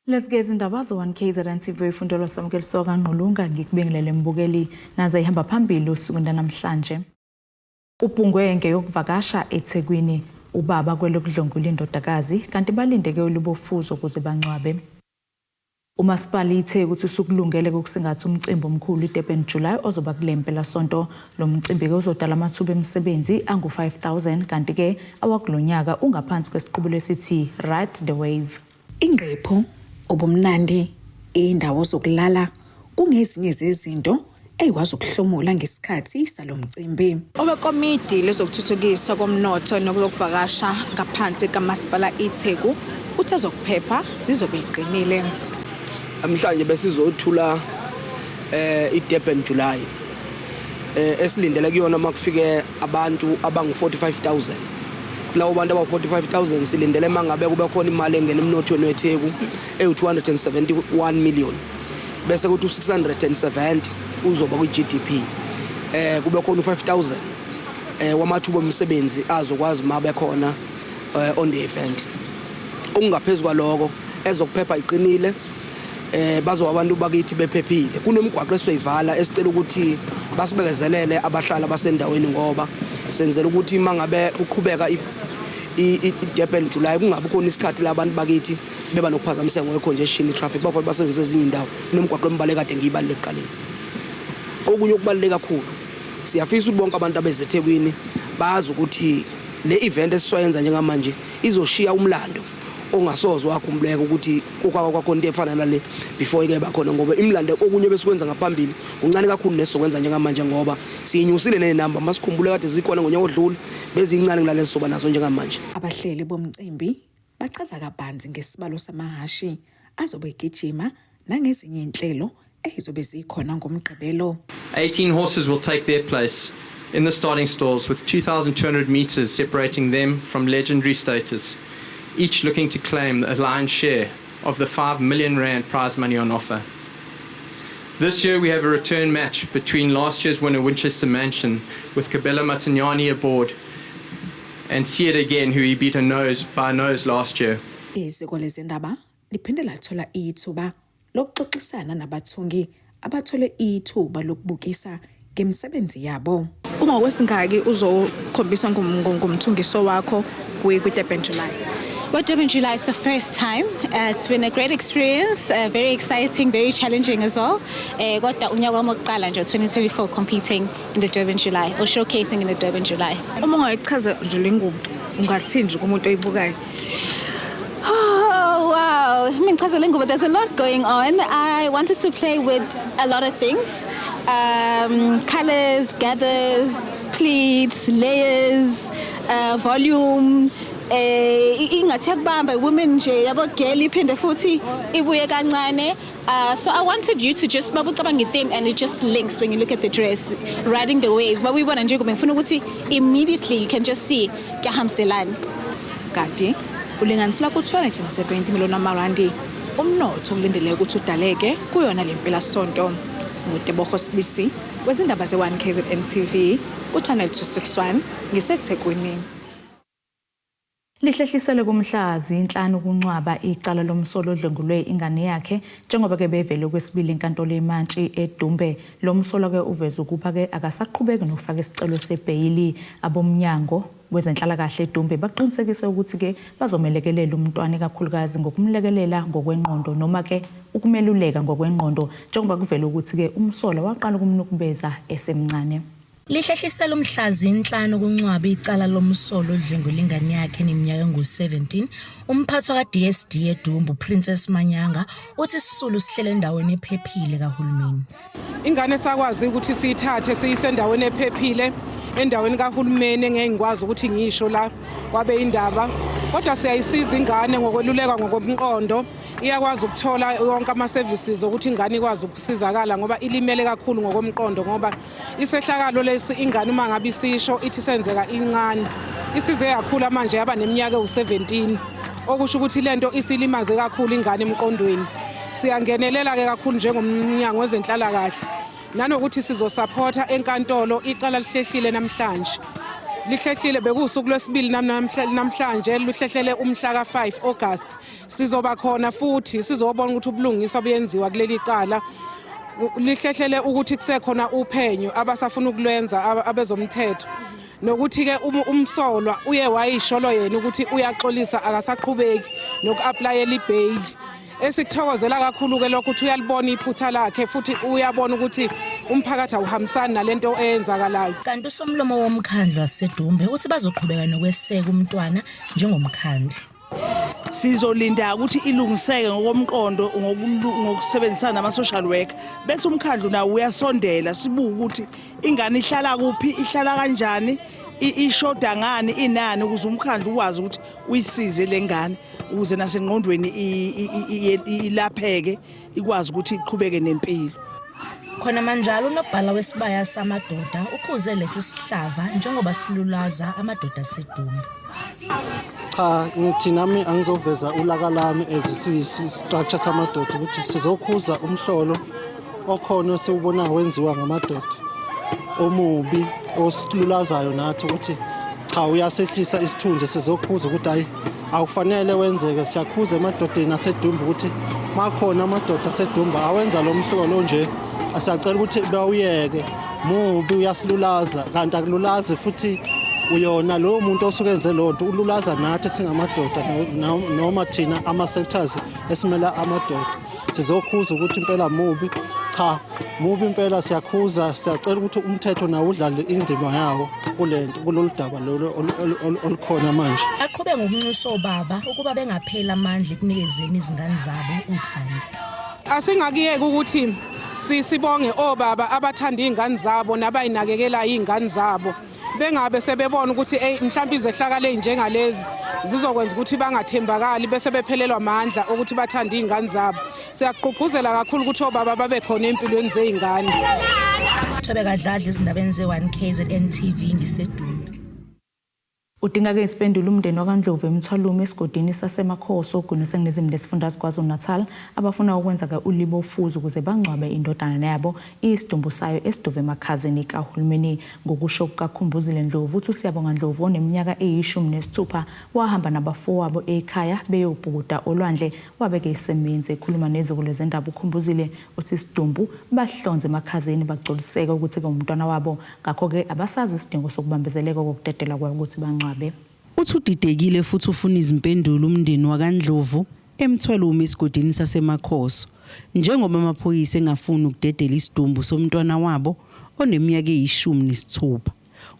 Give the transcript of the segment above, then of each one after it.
Lezi-ke izindaba ze-1 KZN TV ifundelwa Samukeliso kaNgqulunga, ngikubingelele mbukeli naze ihamba phambili usuku namhlanje. Ubhungwe ngeyokuvakasha eThekwini ubaba kwelokudlwengula indodakazi kanti balindeke ulubofuzo ukuze bangcwabe. Umasipala iTheku uthi usukulungele ukusingatha umcimbi omkhulu iDurban July ozoba kule mpelasonto. Lo mcimbi-ke uzodala amathuba emisebenzi angu-5000 kanti-ke awakulonyaka ungaphansi kwesiqubulo esithi Ride the Wave. Ingqephu, ubumnandi, indawo zokulala kungezinye zezinto eyikwazi ukuhlomula ngesikhathi salo mcimbi. Owekomidi lezokuthuthukiswa komnotho nokuvakasha ngaphansi kaMasipala iTheku uthe zokuphepha zizobe iqinile. Namhlanje besizothula iDurban July esilindele kuyona makufike abantu abangu 45,000. Kulawo bantu abawu 45,000 silindele mangabe kube khona imali engena emnothweni weTheku ewu 271 million. Bese kuthi u670 uzoba kwi-GDP. Kube khona u5000 wamathuba omsebenzi azokwazi mabe khona on the event. Okungaphezulu kwaloko, ezokuphepha iqinile, bazoba abantu bakithi bephephile. Kunemigwaqo esizoyivala, esicela ukuthi basibekezelele abahlali abasendaweni, ngoba senzela ukuthi mangabe kuqhubeka i-Durban July kungabi khona isikhathi la abantu bakithi beba nokuphazamiseka ngokwe-congestion i-traffic, bafanele basebenzise ezinye indawo. Kunemigwaqo embaleka kade ngiyibalule ekuqaleni. Okunye okubaluleke kakhulu, siyafisa ukuthi bonke abantu abezeThekwini bazi ukuthi le event esizoyenza njengamanje izoshiya umlando ongasoze wakhumbuleka ukuthi kukwake kwakhona into efana nale before ike bakhona, ngoba imilando okunye besikwenza ngaphambili kuncane kakhulu nesizokwenza njengamanje, ngoba siyinyusile nenamba. Masikhumbule kade zikhona ngonyaka odlule, bezincane kunalezi soba nazo njengamanje. Abahleli bomcimbi bachaza kabanzi ngesibalo samahhashi azobe egijima nangezinye inhlelo ezizobe zikhona ngoMgqibelo. 18 horses will take their place in the starting stalls with 2,200 meters separating them from legendary status, each looking to claim a lion's share of the 5 million rand prize money on offer. This year we have a return match between last year's winner Winchester Mansion with Kabelo Matsunyane aboard and See It Again, who he beat a nose by a nose last year. Iziko lezindaba liphinde lathola ithuba lokuxoxisana nabathungi abathole ithuba lokubukisa ngemisebenzi yabo. Uma ngokwesingaki uzokhombisa ngomthungiso wakho kwi-Durban July? Well, Durban July is the first time. It's been a great experience, very exciting, very challenging as well. Kodwa unyaka wami wokuqala nje 2024 competing in the Durban July or showcasing in the Durban July. Uma ungayichaza nje le ngubo, ungathini nje kumuntu oyibukayo? Oh, wow. I mean, chaza le ngubo, there's a lot going on. I wanted to play with a lot of things. Colors, gathers, pleats, layers, volume. Ingathi yakubamba women nje yabo girl, iphinde futhi ibuye kancane. So I wanted you to just babucabanga theme and it just links when you look at the dress, riding the wave. Babuyibona nje kube ngifuna ukuthi immediately you can just see kuyahambiselana. Kanti ulinganiselwa ku-270 miliyoni amarandi umnotho okulindeleke ukuthi udaleke kuyona le mpelasonto. NguTebogo Sibisi wezindaba ze-1 KZN TV ku-Channel 261 ngiseThekwini. Lihlehliselwe kumhla zi-5 ukuncwaba icala lomsolo odlwengulwe ingane yakhe njengoba-ke bevele kwesibili enkantolo yemantshi eDumbe. Lo msolo-ke uveze ukuba-ke akasaqhubeki nokufaka isicelo sebheyili. Abomnyango wezenhlalakahle eDumbe baqinisekise ukuthi-ke bazomelekelela umntwana, ikakhulukazi ngokumlekelela ngokwengqondo noma-ke ukumeluleka ngokwengqondo, njengoba kuvele ukuthi-ke umsolwa waqala ukumnukubeza esemncane. Lihlehlisela umhla zi-5 kuncwaba icala lomsolo odlwengula ingane yakhe eneminyaka engu-17. Umphathwa ka-DSD eDumbe, Princess Manyanga, uthi isisulu sihlele endaweni ephephile kahulumeni. Ingane sakwazi ukuthi siyithathe siyise endaweni ephephile, endaweni kahulumeni engeke ngikwazi ukuthi ngisho la kwabe indaba, kodwa siyayisiza ingane ngokweluleka ngokomqondo. Iyakwazi ukuthola yonke ama-services okuthi ingane ikwazi ukusizakala, ngoba ilimele kakhulu ngokomqondo, ngoba isehlakalo lesi ingane uma ngabe isisho ithi senzeka incane, isize yakhula manje yaba neminyaka ewu-17, okusho ukuthi lento isilimaze kakhulu ingane emqondweni. Siyangenelela-ke kakhulu njengomnyango wezenhlalakahle nanokuthi sizosaphotha enkantolo. Icala lihlehlile namhlanje. Lihlehlile, bekuwusuku lwesibili namhlanje, luhlehlele umhla ka-5 August. Sizoba khona futhi sizobona ukuthi ubulungiswa buyenziwa kuleli cala. Lihlehlele ukuthi kusekhona uphenyo abasafuna ukulwenza abezomthetho, nokuthi-ke umsolwa uye wayisholo yena ukuthi uyaxolisa, akasaqhubeki noku-applyela ibheyili. Esikuthokozela kakhulu-ke lokho ukuthi uyalibona iphutha lakhe futhi uyabona ukuthi umphakathi awuhambisani nalento eyenzakalayo. Kanti usomlomo womkhandlu waseDumbe uthi bazoqhubeka nokweseka umntwana njengomkhandlu. Sizolinda ukuthi ilungiseke ngokomqondo ngokusebenzisana nama-social worker, bese umkhandlu nawo uyasondela, sibuke ukuthi ingane ihlala kuphi, ihlala kanjani, ishoda ngani, inani, ukuze umkhandlu ukwazi ukuthi uyisize le ngane, ukuze nasengqondweni ilapheke, ikwazi ukuthi iqhubeke nempilo. Khona manjalo, unobhala wesibaya samadoda ukhuze lesi sihlava njengoba silulaza amadoda aseDumbe. Cha, ngithi nami angizoveza ulaka lami as structure samadoda ukuthi sizokhuza umhlolo okhona esiwubonayo wenziwa ngamadoda omubi osilulazayo nathi, ukuthi cha, uyasehlisa isithunzi. Sizokhuza ukuthi hayi, akufanele wenzeke. Siyakhuza emadodeni aseDumbe ukuthi makhona amadoda aseDumbe awenza lo mhlolo nje, asiyacela ukuthi bawuyeke, mubi, uyasilulaza. Kanti akululazi futhi uyona lowo muntu osuke enze loo nto, ululaza nathi singamadoda noma thina ama-sectors esimela amadoda. Sizokhuza ukuthi impela mubi, cha, mubi impela. Siyakhuza, siyacela ukuthi umthetho nawo udlale indima yawo kulento, kulolu daba lolu olukhona manje. Aqhube ngokunxusa obaba ukuba bengapheli amandla ekunikezeni izingane zabo uthando. Asingakuyeki ukuthi sibonge obaba abathanda iy'ngane zabo nabayinakekelayo iy'ngane zabo, bengabe sebebona ukuthi ey, mhlawumbe izehlakalo ey'njengalezi zizokwenza ukuthi bangathembakali, bese bephelelwa amandla ukuthi bathande iy'ngane zabo. Siyagqugquzela kakhulu ukuthi obaba babe khona ey'mpilweni zey'ngane. Thobeka Dladla, ezindabeni ze-1 KZN TV, ngiseDumbe. Udinga-ke isiphendulo umndeni wakaNdlovu eMthwalume esigodini saseMakhosi oGwini oseningizimu nesifundazwe KwaZulu-Natal, abafuna ukwenza-ke ulibofuzo ukuze bangcwabe indodana yabo, isidumbu sayo esiduve emakhazeni kahulumeni. Ngokusho kukaKhumbuzile Ndlovu, uthi uSiyabonga Ndlovu oneminyaka eyi-16 wahamba nabafowabo ekhaya beyobhukuda olwandle, wabeke iseminzi. Ekhuluma neziko lezendaba, uKhumbuzile uthi isidumbu bahlonze emakhazeni, bagculiseka ukuthi-ke umntwana wabo, ngakho-ke abasazi isidingo sokubambezeleka kokudedelwa kwabo ukuthi bangcwabe. Uthi udidekile futhi ufuna izimpendulo umndeni wakaNdlovu eMthwalume esigodini saseMakhoso, njengoba amaphoyisa engafuni ukudedela isidumbu somntwana wabo oneminyaka eyi-16.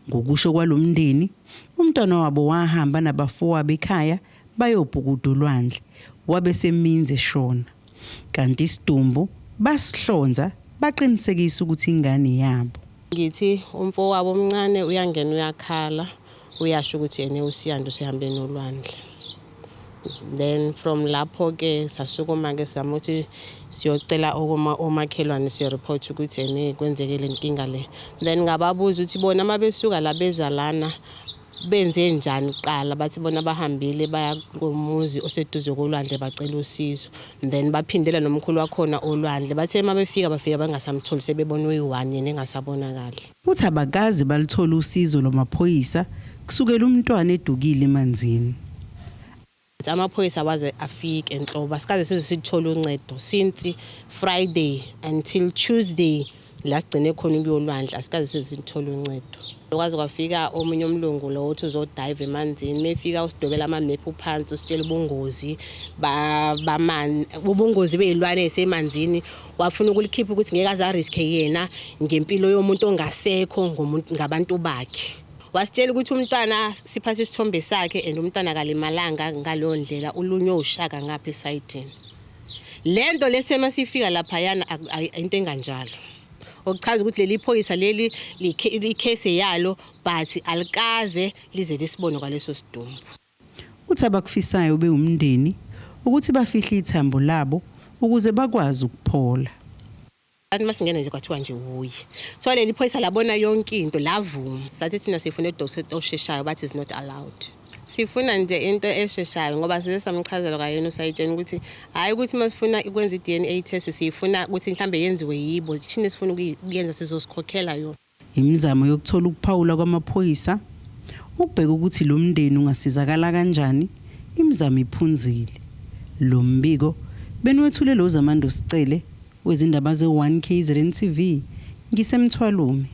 Ngokusho kwalo mndeni, umntwana wabo wahamba nabafowabo ekhaya bayobhukuda olwandle, wabe seminza eshona. Kanti isidumbu basihlonza, baqinisekisa ukuthi ingane yabo. Ngithi umfowabo omncane uyangena, uyakhala, uyasho ukuthi ene uSiyanda usehambe nolwandle. Then from lapho-ke sasukuma-ke, sizama ukuthi siyocela omakhelwane, siyo-report ukuthi ene kwenzeke le nkinga le. Then ngababuza ukuthi bona uma besuka la beza lana benze njani kuqala. Bathi bona bahambile baya komuzi oseduze kolwandle, bacela usizo, then baphindela nomkhulu wakhona olwandle. Bathe uma befika, bafika bangasamtholi, sebebona uyi-one, yena engasabonakali. Uthi abakaze baluthola usizo lwamaphoyisa kusukela umntwana edukile emanzini. Amaphoyisa awaze afike enhlobo, asikaze size sithole uncedo since Friday until Tuesday la sigcine khona ukuyolwandle, asikaze size sithole uncedo. Kwaze kwafika omunye umlungu lo othi uzodive emanzini. Mefika usidwebela amamephu phansi, usitshela ubungozi bamanzi, ubungozi bey'lwane ey'semanzini. Wafuna ukulikhipha ukuthi ngeke aze ariske yena ngempilo yomuntu ongasekho ngomuntu ngabantu bakhe. Wasitshela ukuthi umntwana siphathe isithombe sakhe and umntwana akalimalanga ngaleyo ndlela, ulunywe ushaka ngapha esayidini. Le nto lesema sifika laphayana into enganjalo, okuchaza ukuthi leli phoyisa leli ikhese yalo, but alikaze lize lisibone kwaleso sidumbu. Uthi abakufisayo bewumndeni ukuthi bafihle ithambo labo ukuze bakwazi ukuphola. Athi masingena nje kwathiwa nje wuye. So leli phoyisa labona yonke into, lavuma. Sathi thina sifuna udokotela osheshayo, bathi is not allowed. Sifuna nje into esheshayo ngoba size samchazela kayena usayitshena ukuthi hhayi, ukuthi uma sifuna ukwenza i-DNA test siyifuna ukuthi mhlambe yenziwe yibo, thina sifuna ukuyenza, sizosikhokhela yona. Imizamo yokuthola ukuphawula kwamaphoyisa, Ukubheka ukuthi lo mndeni ungasizakala kanjani, imizamo iphunzile. Lo mbiko beniwethulelwa uZamando Sicele wezindaba ze-1 KZN TV, ngiseMthwalume.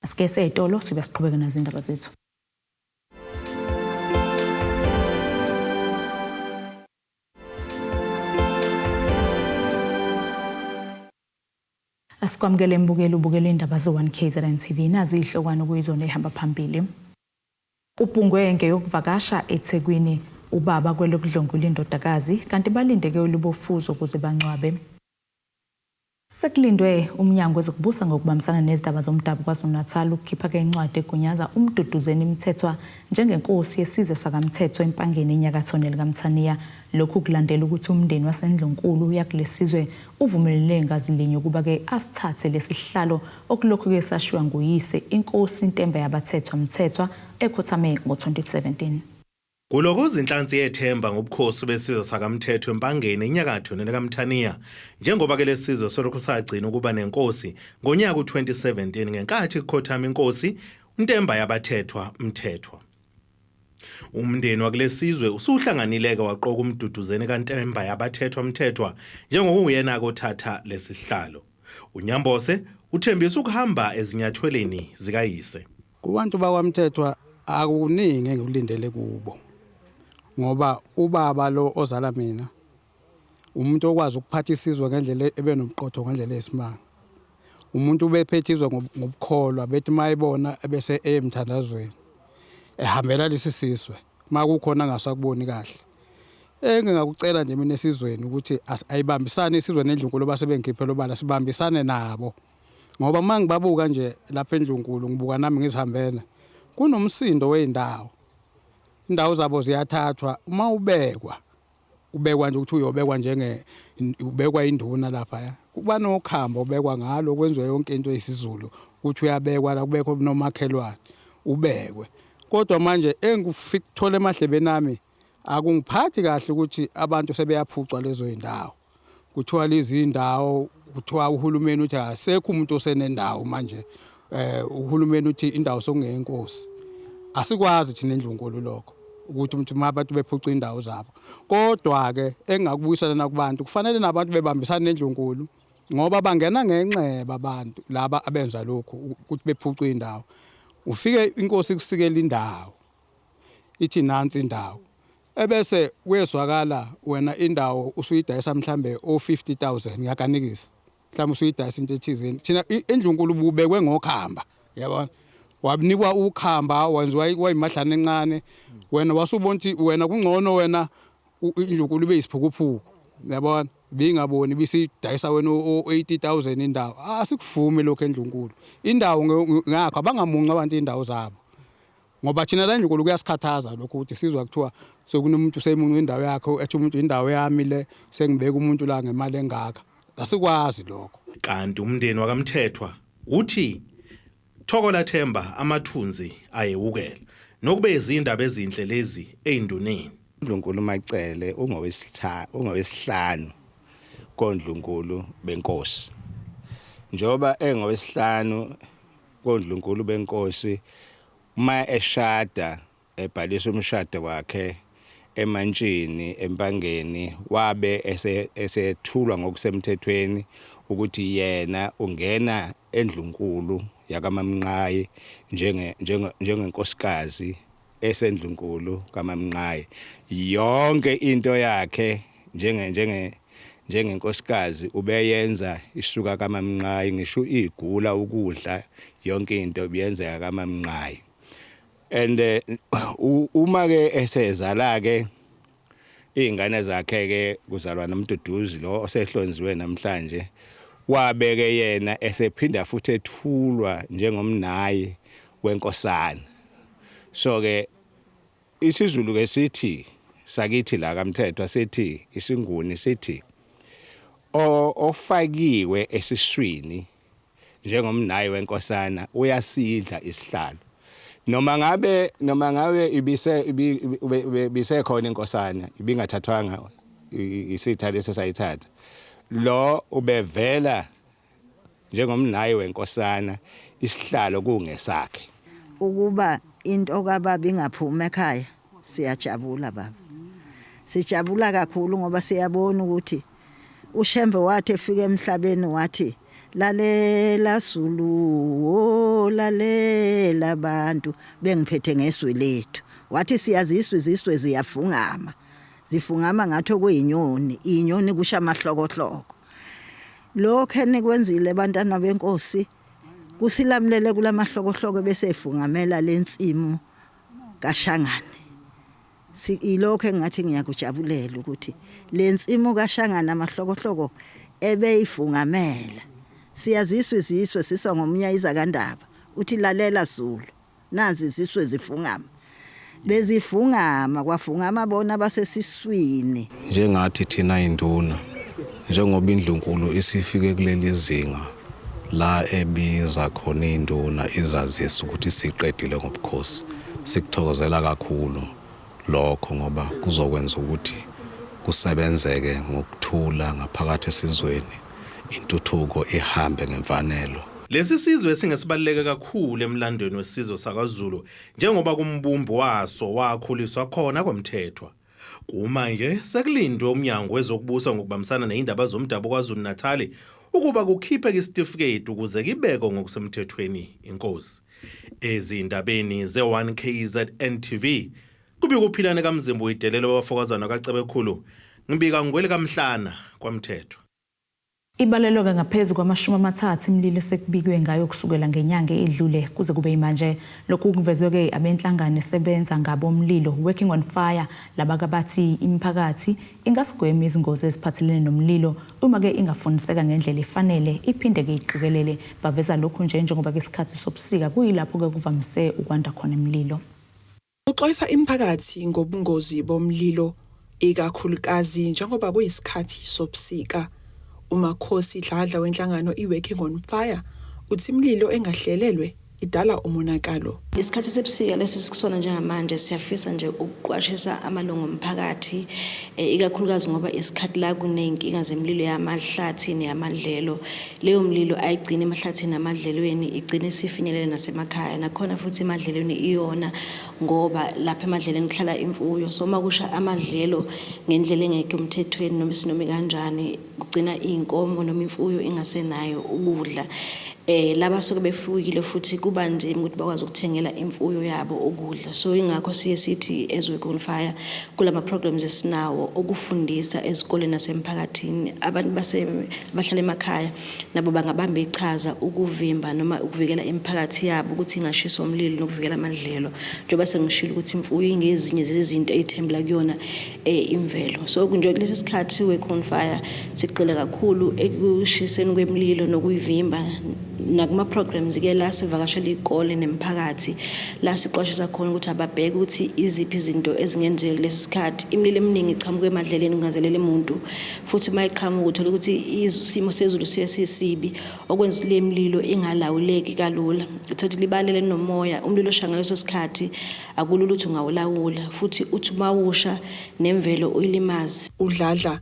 Asike seyitolo sibe siqhubeke nazo indaba zethu. Asikwamukele mbukeli ubukele indaba ze-1 KZN TV nazi izihlokwana okuyizona ehamba phambili. Ubhungwe ngeyokuvakasha eThekwini ubaba kwelokudlwengula indodakazi kanti balindeke olubofuzo ukuze bangcwabe. Sekulindwe umnyango wezokubusa ngokubambisana nezindaba zomdabu KwaZulu-Natal ukukhipha ke incwadi egunyaza uMduduzeni Mthethwa njengenkosi yesizwe sakaMthethwa eMpangeni enyakatho nelikaMthaniya. Lokhu kulandela ukuthi umndeni waseNdlunkulu yakulesizwe uvumelene ngazilinye ukuba ke asithathe lesihlalo okulokhu ke sashiywa nguyise inkosi Ntemba yabaThethwa Mthethwa ekhothame ngo-2017. Kulokoza inhlansi yethemba ngobukhosi besizwe sakaMthethwa eMpangeni enyakatho nelikaMthaniya njengoba ke lesizwe selokhu sagcina ukuba nenkosi ngonyaka u-2017 ngenkathi kukhothama inkosi uNtemba yabaThethwa Mthethwa. Umndeni wakulesizwe usuhlanganile-ke waqoka uMduduzeni kaNtemba yabaThethwa Mthethwa njengokunguyena-ke othatha lesihlalo. UNyambose uthembisa ukuhamba ezinyathweleni zikayise. Kubantu bakwaMthethwa akukuningi engikulindele kubo ngoba ubaba lo ozala mina umuntu okwazi ukuphatha isizwe ngendlela ebenobuqotho ngendlela eyisimanga. Umuntu ubephethe izwe ngobukholwa bethi mayebona ebese eyemthandazweni ehambela lesi sizwe makukhona angasakuboni kahle. Engingakucela nje mina esizweni ukuthi ayibambisane isizwe nendlunkulu base bengikhiphela obala sibambisane nabo. Ngoba uma ngibabuka nje lapha endlunkulu ngibuka nami ngizihambela kunomsindo wezindawo. Indawo zabo ziyathathwa uma ubekwa ubekwa nje ukuthi uyobekwa njenge ubekwa induna lapha kuba nokhamba obekwa ngalo kwenziwe yonke into eyisiZulu ukuthi uyabekwa la kubekho nomakhelwane ubekwe kodwa manje engikuthola emadlebeni ami akungiphathi kahle ukuthi abantu sebeyaphucwa lezo zindawo kuthiwa lezi ndawo kuthiwa uhulumeni uthi asekho umuntu osenendawo manje eh uhulumeni uthi indawo sokungenkosi asikwazi thina endlunkulu lokho ukuthi umuntu uma abantu bephuca indawo zabo kodwa ke engakubuyisana nakubantu kufanele nabantu bebambisane nendlunkulu ngoba bangena ngenxeba abantu laba abenza lokhu ukuthi bephuce indawo ufike inkosi kusikela indawo ithi nansi indawo Ebese kuyezwakala wena indawo usuyidayisa mhlambe o 50000 ngiyakanikisa mhlawumbe usuyidayisa into ethizeni thina indlunkulu bubekwe ngokhamba yabona wanikwa ukhamba wenziwa wayimadlana encane wena wasubona ukuthi wena kungcono wena indlunkulu ibe yisiphukuphuku yabona bingaboni bisidayisa wena o-80000 indawo asikuvumi lokho endlunkulu indawo ngakho abangamunci abantu indawo zabo Ngoba thina la endlunkulu kuyasikhathaza lokho ukuthi sizwa kuthiwa sekunomuntu semuncu indawo yakhe ethi umuntu indawo yami le sengibeka umuntu la ngemali engaka. Asikwazi lokho. Kanti umndeni wakaMthethwa uthi Thokola Themba amathunzi ayewukela. Nokube izindaba ezinhle lezi eyinduneni. UNdlunkulu uMaCele ungowesihlanu kondlunkulu benkosi. Njengoba engowesihlanu kondlunkulu benkosi uma eshada ebhalisa umshado wakhe eMantshini eMpangeni wabe esethulwa ngokusemthethweni ukuthi yena ungena endlunkulu yakaMamnqayi njenge njengenkosikazi esendlunkulu kaMamnqayi yonke into yakhe njenge njenge njengenkosikazi ubeyenza isuka kaMamnqayi ngisho igula ukudla yonke into ibiyenzeka kaMamnqayi and eh, uma ke esezala ke izingane zakhe ke kuzalwa noMduduzi lo osehlonziwe namhlanje wabeke yena esephinda futhi ethulwa njengomnayi wenkosana so ke isiZulu ke sithi sakithi la kaMthethwa sithi isinguni sithi ofakiwe esiswini njengomnayi wenkosana uyasidla isihlalo noma ngabe noma ngabe ibise ibisekhona inkosana ibingathathwanga isitha lesi sayithatha lo ubevela njengomnayi wenkosana isihlalo kungesakhe ukuba Into kababa ingaphuma ekhaya siyajabula baba. Sijabula kakhulu ngoba siyabona ukuthi uShembe wathi efika emhlabeni wathi lalela Zulu oh lalela abantu bengiphethe ngezwe lethu wathi siyaziswa izizwe ziyafungama zifungama ngathi okuyinyoni inyoni kusha amahlokohloko lokho enikwenzile bantwana benkosi kusilamulele kulamahlokohloko bese efungamela lensimu kaShangane ilokho engathi ngiyakujabulela ukuthi lensimu kaShangane amahlokohloko ebeyifungamela siyaziswa iziswe sisa ngomnyayiza kandaba uthi lalela Zulu nazi iziswe zifungama bezifungama kwafungama bona basesiswini njengathi thina induna njengoba indlunkulu isifike kuleli zinga la ebiza khona induna izazisa ukuthi siqedile ngobukhosi sikuthokozela kakhulu lokho ngoba kuzokwenza ukuthi kusebenzeke ngokuthula ngaphakathi esizweni intuthuko ihambe ngemfanelo. Lesi sizwe esingesibaluleke kakhulu emlandweni wesizwe sakwaZulu njengoba kumbumbi waso wakhuliswa khona kwaMthethwa. Kumanje sekulindwe umnyango wezokubusa ngokubambisana nezindaba zomdabu KwaZulu-Natal ukuba kukhipheke isitifiketi ukuze kibekwe ngokusemthethweni inkosi. Ezindabeni ze-1 KZN TV kubika uPhilane kaMzimba uyidelelo wabafokazana kaCebekhulu ngibika ngwele kaMhlana kwaMthethwa. Ibalelwe ngaphezu kwama-30 imililo esekubikwe ngayo kusukela ngenyanga edlule kuze kube yimanje. Lokhu kuvezwe-ke abenhlangano esebenza ngabomlilo Working on Fire labaka bathi imiphakathi ingasigwema izingozi eziphathelene nomlilo uma-ke ingafundiseka ngendlela efanele iphinde-ke iqikelele. Baveza lokhu nje njengoba-ke isikhathi sobusika kuyilapho-ke kuvamise ukwanda khona imililo. Uxwayisa imiphakathi ngobungozi bomlilo ikakhulukazi njengoba kuyisikhathi sobusika. UMakhosi Dladla wenhlangano iWorking on Fire uthi imililo engahlelelwe idala umonakalo. Isikhathi sebusika lesi sikusona njengamanje siyafisa nje ukuqwashisa amalungu omphakathi ikakhulukazi ngoba isikhathi la kuney'nkinga zemililo yamahlathi neyamadlelo. Leyo mlilo ayigcini emahlathini namadlelweni igcine isifinyelele nasemakhaya nakhona futhi emadlelweni iyona ngoba lapha emadlelweni kuhlala imfuyo so uma kusha amadlelo ngendlela engekho emthethweni noma isinoma kanjani kugcina iy'nkomo noma imfuyo ingasenayo ukudla laba suke befuyile futhi kuba nzima ukuthi bakwazi ukuthengela imfuyo yabo ukudla so ingakho siye sithi as Work on Fire kulama programs esinawo okufundisa ezikoleni nasemphakathini abantu base abahlala emakhaya nabo bangabamba iqhaza ukuvimba noma ukuvikela imiphakathi yabo ukuthi ingashiswa umlilo nokuvikela amadlelo njengoba sengishilo ukuthi imfuyo ingezinye zezinto ey'thembela kuyona imvelo so nje kulesi sikhathi Work on Fire sigxile kakhulu ekushiseni kwemililo nokuyivimba nakuma-programs ke la sivakashela iy'kole nemiphakathi la siqwashisa khona ukuthi ababheke ukuthi iziphi izinto ezingenzeka kulesi sikhathi imililo eminingi iqhamuka emadleleni kungazelele muntu futhi uma iqhamuka uthola ukuthi isimo sezulu siye sisibi okwenza le mlilo ingalawuleki kalula uthola ukuthi libalele nomoya umlilo osha ngaleso sikhathi akulula ukuthi ungawulawula futhi uthi uma usha nemvelo uyilimaze. UDladla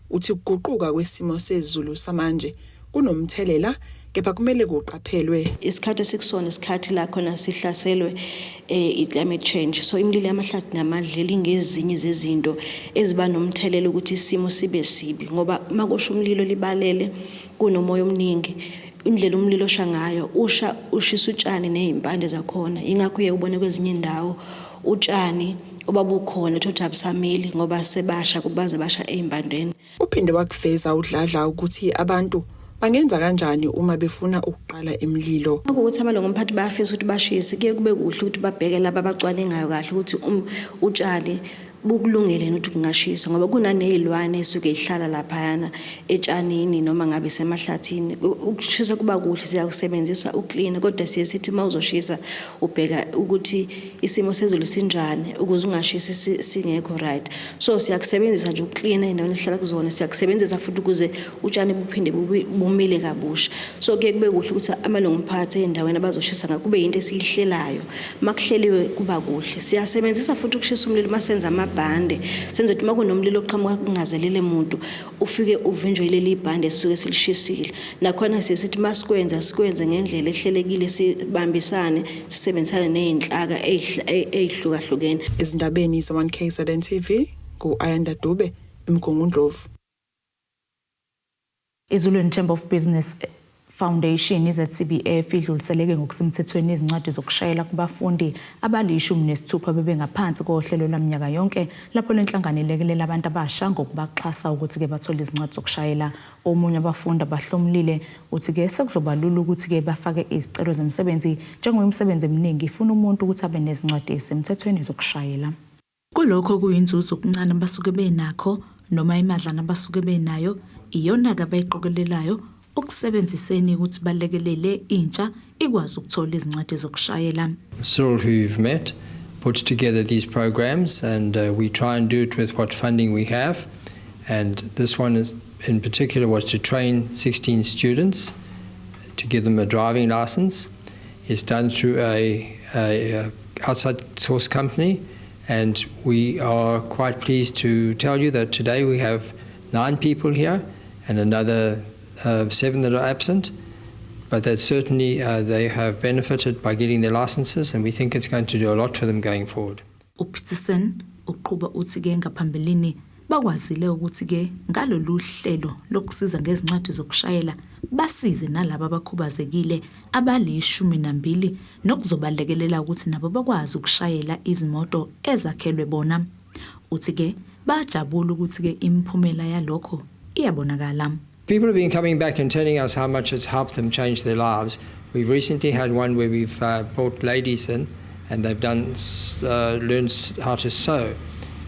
uthi ukuguquka kwesimo sezulu samanje kunomthelela kepha kumele kuqaphelwe. Isikhathi esikusona isikhathi la khona sihlaselwe i-climate change so imililo yamahlathi namadlelo ingezinye zezinto eziba nomthelela ukuthi isimo sibe sibi ngoba makusha umlilo libalele kunomoya omningi indlela umlilo osha ngayo usha ushisa utshani nezimpande zakhona ingakho uye ubone kwezinye indawo utshani obabukhona uthothi abusamili ngoba sebasha kubaze basha ezimpandeni. Uphinde wakuveza uDladla ukuthi abantu bangenza kanjani uma befuna ukuqala imililo. Ukuthi amalungu omphakathi bayafisa ukuthi bashise kuye kube kuhle ukuthi babheke laba abacwaningayo kahle ukuthi utshani bukulungele ukuthi kungashiswa ngoba kunaney'lwane esuke ihlala laphayana etshanini noma ngabe semahlathini ukushisa kuba kuhle siyakusebenzisa ukuklina kodwa siye sithi uma uzoshisa ubheka ukuthi isimo sezulu sinjani ukuze ungashisi singekho right so siyakusebenzisa nje ukuklina ey'ndaweni esihlala kuzona siyakusebenzisa futhi ukuze utshani buphinde bumile kabusha so kuye kube kuhle ukuthi amalungu omphakathi ey'ndaweni abazoshisa ngayo kube yinto esiyihlelayo makuhleliwe kuba kuhle siyasebenzisa futhi ukushisa umlilo uma senza amabhande, senze ukuthi uma kunomlilo oqhamuka kungazelele muntu ufike uvinjwe leli bhande esisuke silishisile. Nakhona siye sithi uma sikwenza sikwenze ngendlela ehlelekile, sibambisane, sisebenzisane ney'nhlaka ey'hlukahlukene. Ezindabeni ze-1 KZN TV, ngu-Ayanda Dube, eMgungundlovu. Izulwini Chamber of Business Foundation iZCBF idluliseleke ngokusemthethweni izincwadi zokushayela kubafundi abali-16 bebengaphansi kohlelo lwaminyaka yonke lapho lenhlangano ilekelela abantu abasha ngokubaxhasa ukuthi-ke bathole izincwadi zokushayela. Omunye abafundi abahlomulile uthi-ke sekuzoba lula ukuthi-ke bafake izicelo zemisebenzi njengoba imisebenzi eminingi ifuna umuntu ukuthi abe nezincwadi ezisemthethweni zokushayela. Kulokho kuyinzuzo okuncane abasuke benakho noma imadlana abasuke benayo iyona-ke abayiqokelelayo ukusebenziseni ukuthi balekelele intsha ikwazi ukuthola izincwadi zokushayela. Cyril, who you've met, puts together these programs, and we try and do it with what funding we have. And this one is, in particular, was to train 16 students to give them a driving license. It's done through a outside source company, and we are quite pleased to tell you that today we have 9 people here and another 7 that are absent. But that certainly they have benefited by getting their licenses, and we think it's going to do a lot for them going forward. uPeterson uqhuba uthi-ke ngaphambilini bakwazile ukuthi-ke ngalolu hlelo lokusiza ngezincwadi zokushayela basize nalabo abakhubazekile abali-12 nokuzobalekelela ukuthi nabo bakwazi ukushayela izimoto ezakhelwe bona. Uthi-ke bajabula ukuthi-ke imiphumela yalokho iyabonakala. People have been coming back and telling us how much it's helped them change their lives. We've recently had one where we've brought ladies in and they've learned how to sew.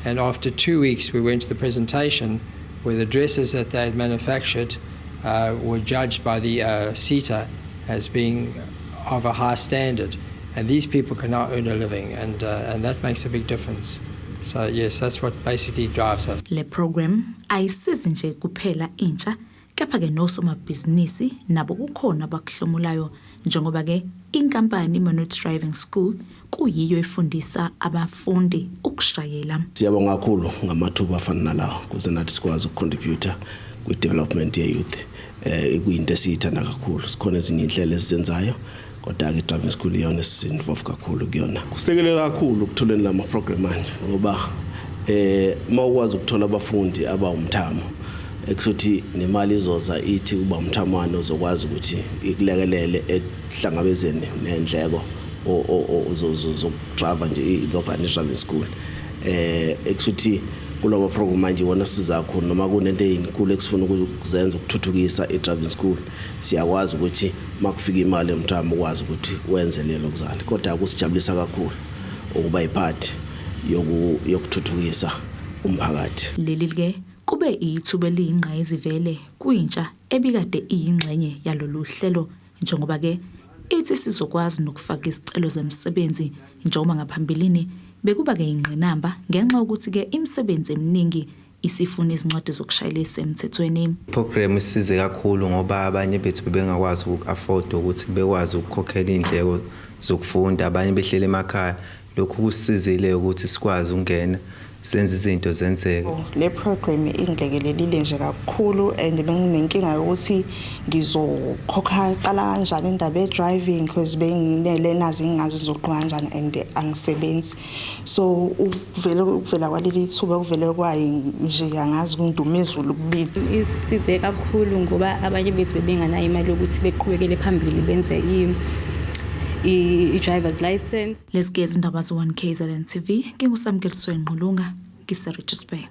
And after 2 weeks, we went to the presentation where the dresses that they had manufactured were judged by the SETA as being of a high standard. And these people can now earn a living, and that makes a big difference. So yes, that's what basically drives us. Le program ayisizi nje kuphela intsha, kepha-ke nosomabhizinisi nabo kukhona abakuhlomulayo njengoba-ke inkampani iManut Driving School kuyiyo efundisa abafundi ukushayela. Siyabonga kakhulu ngamathuba afana nalawo ukuze nathi sikwazi ukucontributa kwi-development ye-youth. Kuyinto esiyithanda kakhulu. Sikhona ezinye iy'nhlelo esizenzayo kodwa-ke i-driving school iyona esi-involve kakhulu kuyona. Kusilekelela kakhulu ukutholeni lama program manje ngoba uma ukwazi ukuthola abafundi abawumthamo ekusuthi nemali izoza ithi kuba umthamano ozokwazi ukuthi ikulekelele ekuhlangabezeni nendleko zokudrive nje zokurun driving school. Ekusuthi kulama program manje iwona siza kakhulu noma kunento ezinkulu esifuna ukuzenza ukuthuthukisa i-driving school siyakwazi ukuthi makufika imali emthamo ukwazi ukuthi wenze lelo kuzana. Kodwa kusijabulisa kakhulu ukuba iphathi yokuthuthukisa umphakathi. Leli ke kube ithuba eliyingqayizivele kwintsha ebikade iyingxenye yalolu hlelo njengoba ke ithi sizokwazi nokufaka isicelo zemisebenzi njengoba ngaphambilini bekuba ke ingqinamba ngenxa yokuthi ke imisebenzi eminingi isifuna izincwadi zokushayela esemthethweni. Program isize kakhulu ngoba abanye bethu bebengakwazi uku-afford ukuthi bekwazi ukukhokhela indleko zokufunda, abanye behlele emakhaya. Lokhu kusizile ukuthi sikwazi ukungena senze izinto zenzeke. Le program ingilekelelile nje kakhulu and benginenkinga yokuthi ngizokhokha qala kanjani indaba ye-driving because bengine-learners ngingazi ngizoqhuba kanjani and angisebenzi. So ukuvela kwaleli thuba kuvele kwayi nje angazi kungidumezulu kubili. Isize kakhulu ngoba abanye bethu bebenganayo imali yokuthi beqhubekele phambili benze i-driver's license. Lezi izindaba ze-1 KZN TV, nginguSamkeliswe Ngqulunga, ngise-Richards Bay.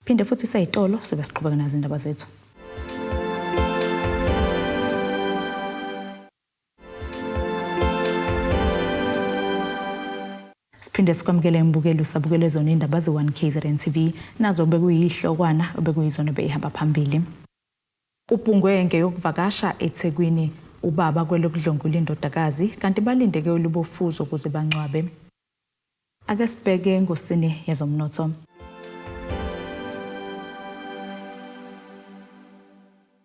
Phinde futhi seyitolo sibe siqhubeka nazo indaba zethu. Siphinde sikwamukele imbukelo usabukele zona indaba ze-1 KZN TV, nazo bekuyihlokwana obekuyizona beyihamba phambili. Ubhungwe ngeyokuvakasha eThekwini ubaba kwelokudlongula indodakazi kanti balindeke olubofuzo ukuze bangcwabe. Ake sibheke ngosini yezomnotho.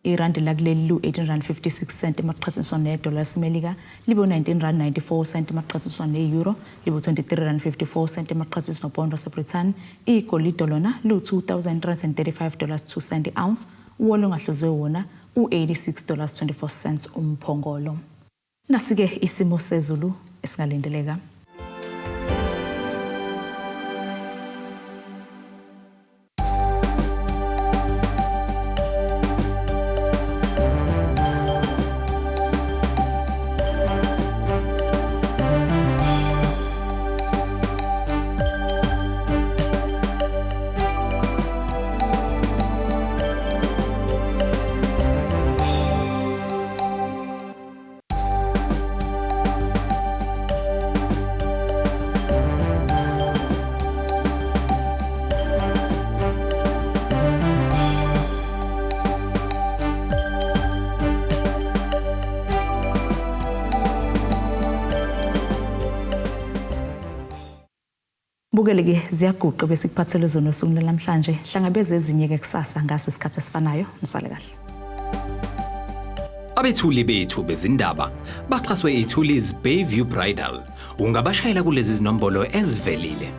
Irandi lakuleli lu-18 rand 56 cent emaqhathaniswa nedola laseMelika, libe u-19 rand 94 cent emaqhathaniswa ne-euro, libe u-23 rand 54 cent emaqhathaniswa nopondo waseBrithani. Igolide lona lu-2335 dollars 2 cent i-ounce, uwolo ongahluziwe wona u-86 dollars 24 cents umphongolo. Nasi-ke isimo sezulu esingalindeleka. Bukele-ke ziyaguqa besikuphathele zona osukwini lwanamhlanje. Hlangabeze ezinye-ke kusasa ngaso isikhathi esifanayo. Nisale kahle. Abethuli bethu bezindaba baxhaswe iThulis Bayview Bridal. Ungabashayela kulezi zinombolo ezivelile.